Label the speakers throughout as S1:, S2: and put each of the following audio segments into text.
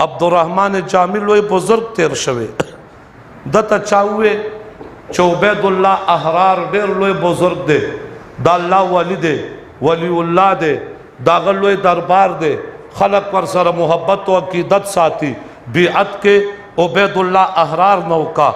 S1: عبدالرحمن جامی لوی بزرگ تیر شوی دته چا ووی چې عبید الله احرار ډیر لوی بزرگ دی، د الله ولی دی، ولی الله دی، داغه لوی دربار دی، خلق ور سره محبت او عقیدت ساتي، بیعت کې عبید الله احرار نه وکا.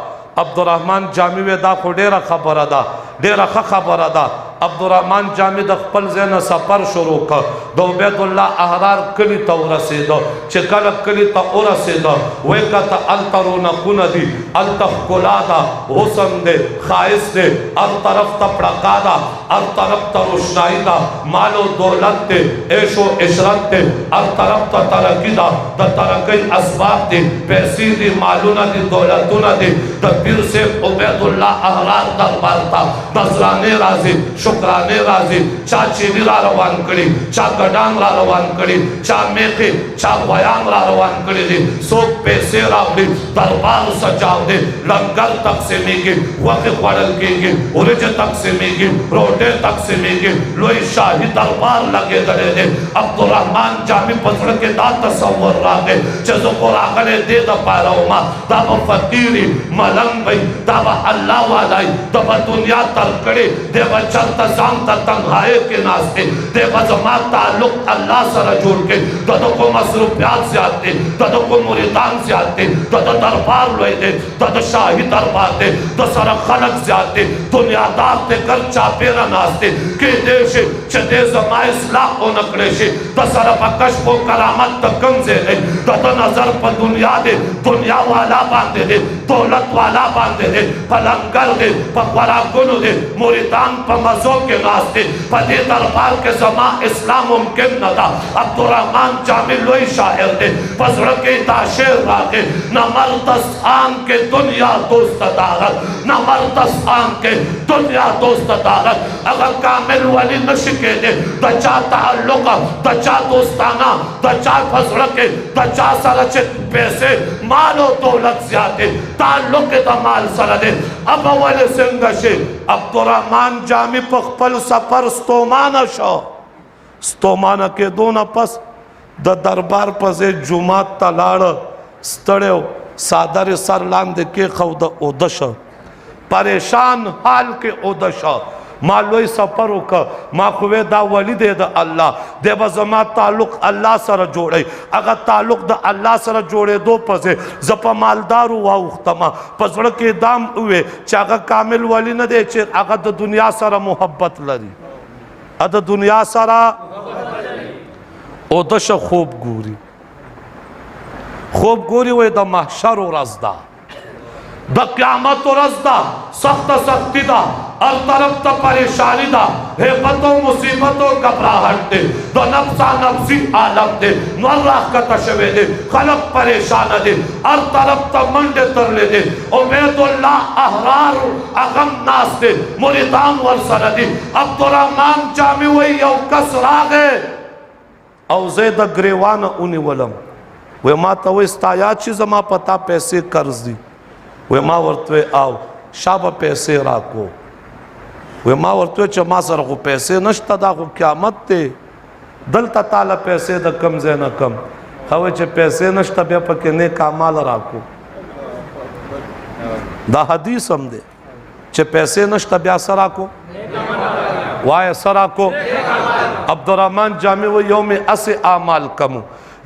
S1: عبدالرحمن جامی وی دا خو ډیره خبره ده، ډیره ښه خبره ده. عبدالرحمن جامی د خپل ځای نه سفر شروع کړ، د عبید الله احرار کلی ته ورسېده. چې کله کلی ته ورسېده، ویې کته هلته رونقونه دي، هلته ښکلا ده، حسن دی، ښایست دی، هر طرف ته پړکا ده، هر طرف ته روشنايي ده، مال او دولت دی، عیش او عشرت دی، هر طرف ته ترقي ده، د ترقۍ اسباب دي، پیسې دي، مالونه دي، دولتونه دي. د پیر صاحب عبید الله احرار دربار ته نذرانې راځي، شکرانې راځي، چا چیلي را روان کړي، چا ګډان را روان کړي، چا میخې، چا غویان را روان کړي دي، څوک پیسې راوړي، دربار سجاو دی، لنګر تقسیمیږي، غوښې خوړل کېږي، وریجې تقسیمیږي، روټۍ تقسیمیږي، لوی شاهي دربار لګېدلی دی. عبدالرحمن جامي په زړه کې دا تصور راغی چې زه خو راغلی دې دپاره وم، دا به فقیر وي، ملنګ به وي، دا به الله والا وي، ده به دنیا ترک کړې، دی به چرته ځان ته تنهایۍ کې ناست دی، دی به زما تعلق الله سره جوړ کړي، د ده خو مصروفیات زیات دي، د ده خو مریدان زیات دي، د ده دربار لوی دی، د ده شاهي دربار دی، د سره خلک زیات دي، دنیادار دی، ګرد چاپېره ناست دي، کېدی شي چې دی زما اصلاح ونه کړی شي، د سره په کشف او کرامت د کوم ځای دی، د ده نظر په دنیا دی، دنیا والا باندې دی، دولت والا باندې دی، په لنګر دی، په خوراکونو دی، مریدان په مزو کې ناست دي، په دې دربار کې زما اصلاح ممکن نه ده. عبدالرحمن جامع لوی شاعر دی، په زړه کې دا شعر راغی، نه مردس آن کې دنیا دوست دارد، نه مردس آن کې دنیا دوست دارد. هغه کامل ولی نشي کېدی د چا تعلق، د چا دوستانه، د چا په زړه کې د چا سره چې پیسې، مال او دولت زیات دی، تعلق د مال سره دی. ابا ولې څنګه شي؟ عبدالرحمن جامي په خپل سفر ستومانه شو. ستومانه کېدو نه پس د دربار په ځای جومات ته لاړه، ستړی و، څادر یې سر لاندې کېښوده، اوده شه، پریشان حال کې اوده شه. ما لوی سفر وکړ، ما خو وې دا ولی دی د الله دی، به زما تعلق الله سره جوړوي. هغه تعلق د الله سره جوړېدو په ځای زه په مالدارو واوښتم. په زړه کې دام ووې چې هغه کامل ولی نه دی چې هغه د دنیا سره محبت لري، د دنیا سره اوده شه. خوب ګوري، خوب ګوري، وایي د محشر ورځ ده، د قیامت ورځ ده، سخته سختی ده، هر طرف ته پریشانی ده، هیبت او مصیبت او گھبراهټ دی، د نفسا نفسي عالم دی، نور راښکته شوی دی، خلک پریشانه دي، هر طرف ته منډې ترلې دي. عبید الله احرار هغه هم ناست دی، مریدان ورسره دي. عبدالرحمن جامي وایي یو کس راغی او زه د ګریوانه ونیولم، وی ما ته وی ستا یاد شي زما په تا پیسې قرض دي؟ وی ما ورته وی او شابه پیسې راکو. وی ما ورته وی چې ما سره خو پیسې نشته، دا خو قیامت دی، دلته تاله پیسې د کم ځای نه کم. هغه چې پیسې نشته بیا پکې نیک اعمال راکو. دا حدیث هم دی چې پیسې نشته بیا سره کو وای سره کو. عبدالرحمن جامع و یو می اس اعمال کمو،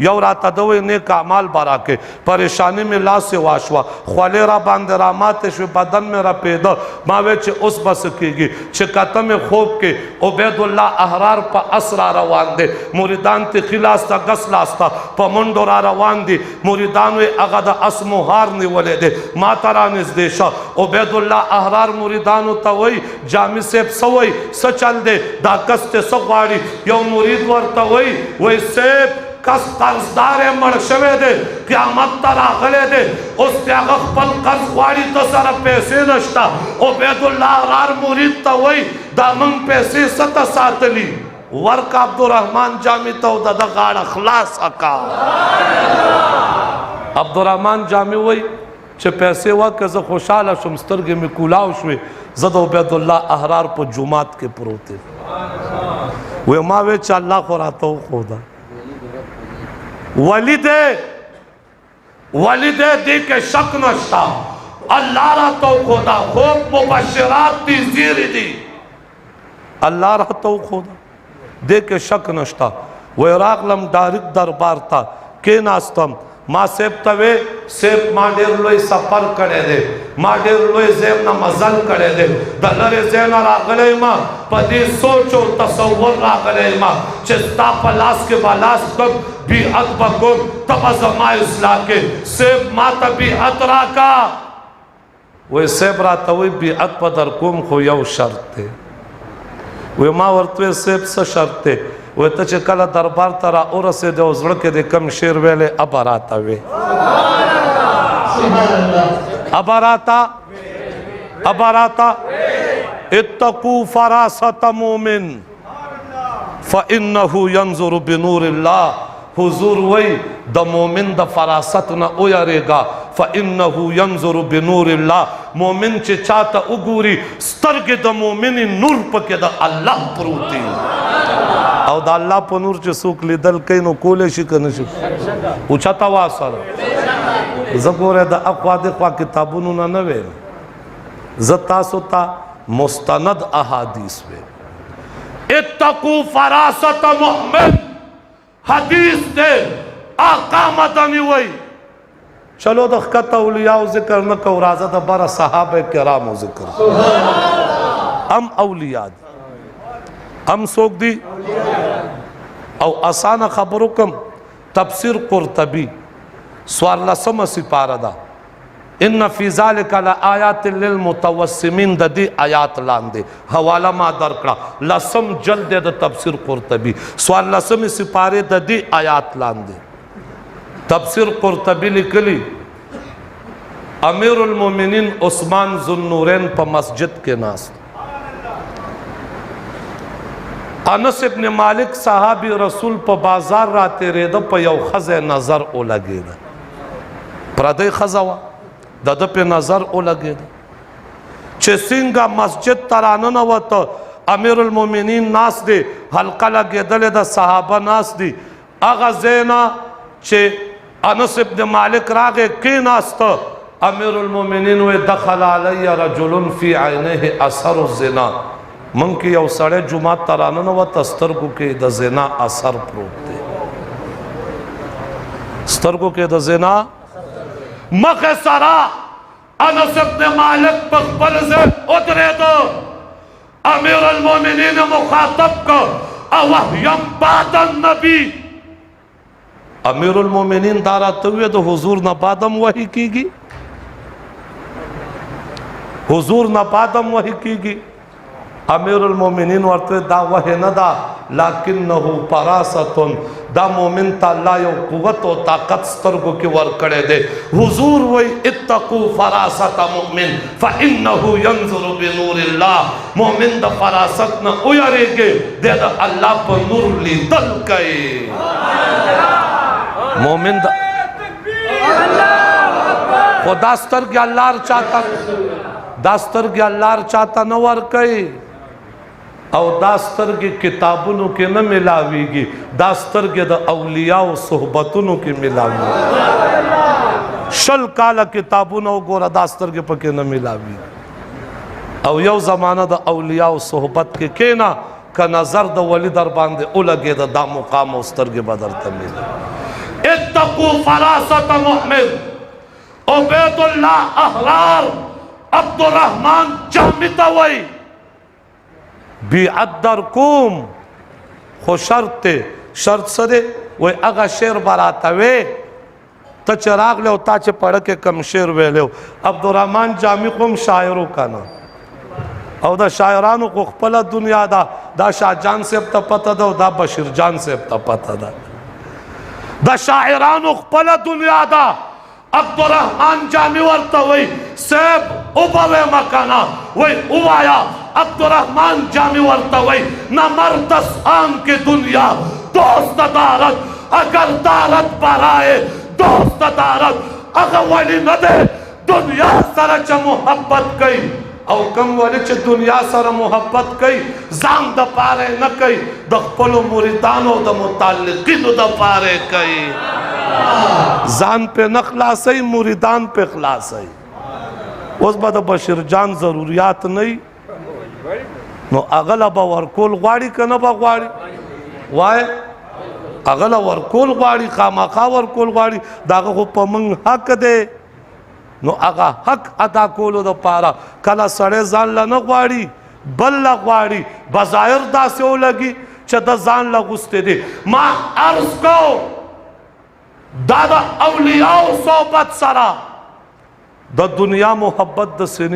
S1: یو راته ده وی نیک اعمال به راکې. پریشانی مې لاس واشوه، خولې را باندې راماتې شوې، بدن مې رپېده. ما وی چې اوس به څه کېږي؟ چې کته مې خوب کې عبیدالله احرار په اس را روان دی، مریدان تې ښي لاس ته ګس لاس ته په منډو را روان دي. مریدانو یې هغه د اس مهار نیولی دی، ما ته رانږدې شه. عبیدالله احرار مریدانو ته وایي جامي صاحب څه وایي، څه چل دی، دا کس ته څه غواړي؟ یو مرید ورته وایي، وایي صاحب کس قرضدار یې مړ شوی دی، قیامت ته راغلی دی، اوس ترې هغه خپل قرض غواړي، ده سره پیسې نشته. عبیدالله احرار مرید ته وایي دا موږ پیسې څه ته ساتلي؟ ورکه عبدالرحمن جامي ته او د ده غاړه خلاصه کا. عبدالرحمن جامي وایي چې پیسې ورکړه، زه خوشحاله شوم، سترګې مې کولاو شوې، زه د عبیدالله احرار په جومات کې پروت یم. وی ما وی چې الله خو راته وښوده ولی دی. ولی دی، دې کې شک نشته. الله راته وښوده، خوب مبشرات دي، زیري دي، الله راته وښوده، دې کې شک نشته. وی راغلم ډایرک دربار ته، کېناستم. ما صاحب ته وی، صاحب ما ډېر لوی سفر کړی دی، ما ډېر لوی ځای نه مزل کړی دی، د لرې ځای نه راغلی یم، په دې سوچ او تصور راغلی یم چې ستا په لاس کې به لاس ږدم، بیعت به کوم، ته به زما اصلاح کې. صاحب ما ته بیعت راکا. وی صاحب راته وی بیعت به در کوم خو یو شرط دی. وی ما ورته وی صاحب څه شرط دی؟ وی ته چې کله دربار ته را ورسېدې او زړه کې دې کوم شعر ویلی ابه راته وی، ابه راته، ابه راته. اتقو فراست مومن فإنه ينظر بنور الله. حضور وی د مومن د فراست نه ویریږه، فإنه ينظر بنور الله. مومن چې چاته وګوري سترګې د مومن نور پکې د الله پروت دی، او د الله په نور چې څوک لیدل کوي نو کولی شي که نه شي؟ اوچته وا سره. زه ګوره د اخوا دخوا کتابونو نه نه ویم، زه تاسو ته مستند احادیث ویم. اتقو فراست مؤمن حدیث دی، آقا مدني وای. چلو د ښکته اولیاء ذکر نه کو، راځه د بره صحابه کرامو ذکر. ام اولیاء دي، ام څوک دي؟ او اسانه خبرو کم، تفسیر قرطبی 14مه سپاره ده، ان فی ذلک لآیات للمتوسمین، د دې آیات لاندې حواله ما درکړه، لسم جلد د تفسیر قرطبی 14مې سپاره د دې آیات لاندې تفسیر قرطبی لیکلی، امیر المومنین عثمان ذوالنورین په مسجد کې ناست، انس ابن مالک صحابي رسول په بازار را تېرېده، په یو ښځه نظر ولګېده، پردۍ ښځه وه، د ده په نظر ولګېده. چې څنګه مسجد ته راننوته، امیر المومنین ناست دی، حلقه لګېدلې ده، صحابه ناست دي، هغه ځای نه چې انس ابن مالک راغی کېناسته، امیر المومنین وی دخل علی رجل فی عینه اثر الزنا. مونږ کې یو سړی جومات ته راننوته، سترګو کې د زنا اثر پروت دی، سترګو کې د زنا. مخې سره انس ابن مالک په خپل ځای ودرېده، امیر المومنین مخاطب کو، اوحیم بعد النبی. امیر المومنین دا راته وویل د حضور نه بعد هم وحي کېږي، حضور نه بعد هم وحي کېږي. امیر المومنین ورته دا وحی نه ده، لکنه فراست، دا مومن ته الله یو قوت او طاقت سترګو کې ورکړی دی. حضور وی اتقو فراست مؤمن فإنه ينظر بنور الله. مؤمن د فراست نه ویریږي، دی د الله په نور لیدل کوي. مؤمن د خو دا سترګې الله چاته، دا سترګې الله چاته نه ورکوي، او دا سترګې کتابونو کې نه ملاویږي، دا سترګې د اولیاء صحبتونو کې ملاویږي. 20 کاله کتابونه وګوره، دا سترګې پکې نه ملاویږي. او یو زمانه د اولیاء صحبت کې کېنه، که نظر د ولی در باندې ولګېده، دا مقام او سترګې به درته ملي. اتقو فراست مؤمن. عبید الله احرار عبدالرحمن جامع ته وایي بیعت در کوم خو شرط دی. شرط څه دی؟ وایي هغه شعر به راته وې ته چې راغلی او تا چې پړه کې کوم شعر ویلی و. عبدالرحمن جامع خو هم شاعر و که نه، او د شاعرانو خو خپله دنیا ده، دا شاه جان صاحب ته پته ده او دا بشیر جان صاحب ته پته ده، د شاعرانو خپله دنیا ده. عبدالرحمن جامع ورته وایي صاحب وبه وایم که نه؟ وایي ووایه. عبدالرحمن جامع ورته وایي نه مرد است آن که دنیا دوست دارد اگر دارد برای دوست دارد. هغه ولي نه دی دنیا سره چې محبت کوي، او کم ولی چې دنیا سره محبت کوي ځان د پاره نه کوي، د خپلو مریدانو د متعلقینو د پاره کوي. ځان په نه خلاصوي، مریدان په خلاصوي. اوس به د بشیر جان ضروریات نه، نو هغه له به ورکول غواړي که نه به غواړي؟ وایه، هغه له ورکول غواړي، خامخا ورکول غواړي. د هغه خو په موږ حق دی، نو هغه حق ادا کولو دپاره کله سړی ځان له نه غواړي، بل له غواړي. بظاهر داسې ولګي چې د ځان له غوستې دی. ما عرض کو، دا د اولیاو صحبت سره د دنیا محبت د سینې